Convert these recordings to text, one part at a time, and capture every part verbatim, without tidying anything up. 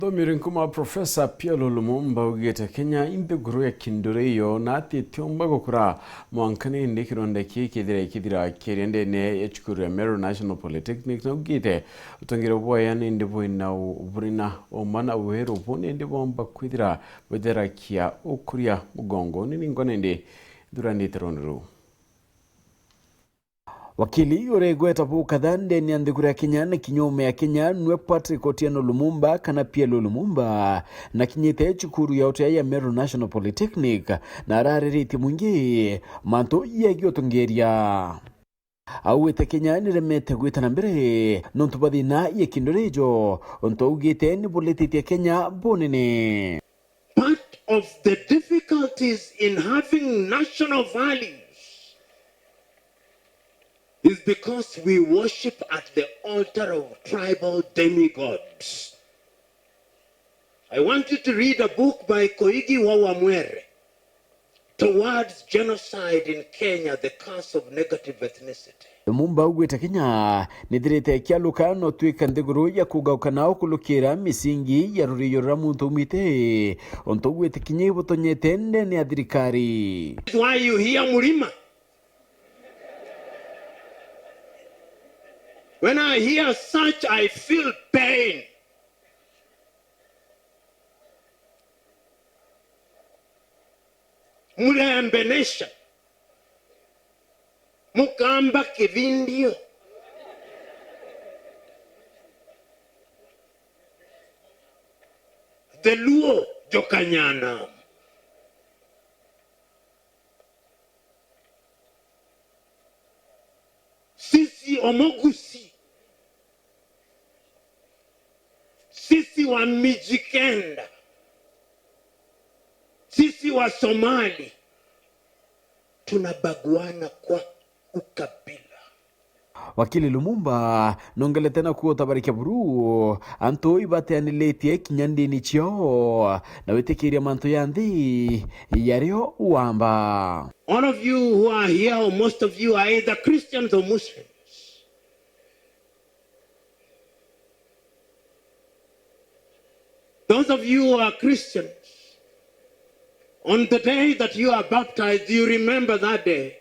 Muthomi uri nkuma Professor Pierre Lumumba augite Kenya i nthiguru ya kinduri iyo na ati itiumba gukura mwanka nindi kironda kii kithira ikithira kiria ndene ya cukuru ya Meru National Polytechnic. Na augite utongeria bwaya nindi bwina u-, buri na uma na wiru bu nindi bomba kwithira bwithirakia ukuria mugongo ni ningo nindi thuranite rundi ruu. Wakili uria igweta bukatha ndene ya nthiguru ya Kenya na kinya ume ya Kenya nwe Patrick Otieno Lumumba kana P L O Lumumba, na kinyite cukuru ya utia ya Meru National Polytechnic, na arariritie mwingi mantu yegie utongeria. Augite Kenya niremete gwita na mbere nontu bwa thina ya kinduri ijo, untu augite ni burititie Kenya bunene. Part of the difficulties in having national values is because we worship at the altar of tribal demigods. I want you to read a book by Koigi wa Wamwere, Towards Genocide in Kenya, The Curse of Negative Ethnicity. Lumumba augite Kenya nithirite ikialuka no twika nthiguru ya kugauka na ukulukira misingi ya ruriyo ruria muntu aumite, untu augite kinya ibutonyete ndene ya thirikari. That's why you hear Murima. When I hear such, I feel pain. Murembenesha. Mukamba kivindio. The Luo Jokanyana. Sisi Omogusi. Sisi wa Mijikenda. Sisi wa Somali. Tunabaguana kwa ukabila. Wakili Lumumba nongelete na kuutabarikia buru antu ibateanilitie kinya ndini ciao na witikiria mantu ya nthi yario wamba. All of you who are here, or most of you, are either Christians or Muslims. Those of you who are Christians, on the day that you are baptized, you remember that day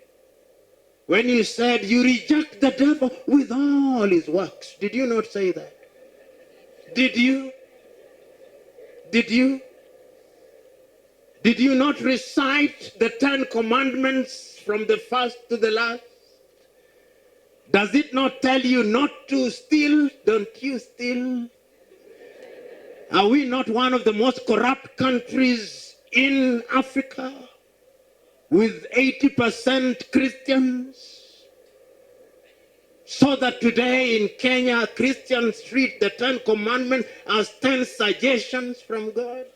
when you said you reject the devil with all his works. Did you not say that? Did you? Did you? Did you not recite the Ten Commandments from the first to the last? Does it not tell you not to steal? Don't you steal? Are we not one of the most corrupt countries in Africa, with eighty percent Christians? So that today in Kenya, Christians treat the Ten Commandments as ten suggestions from God.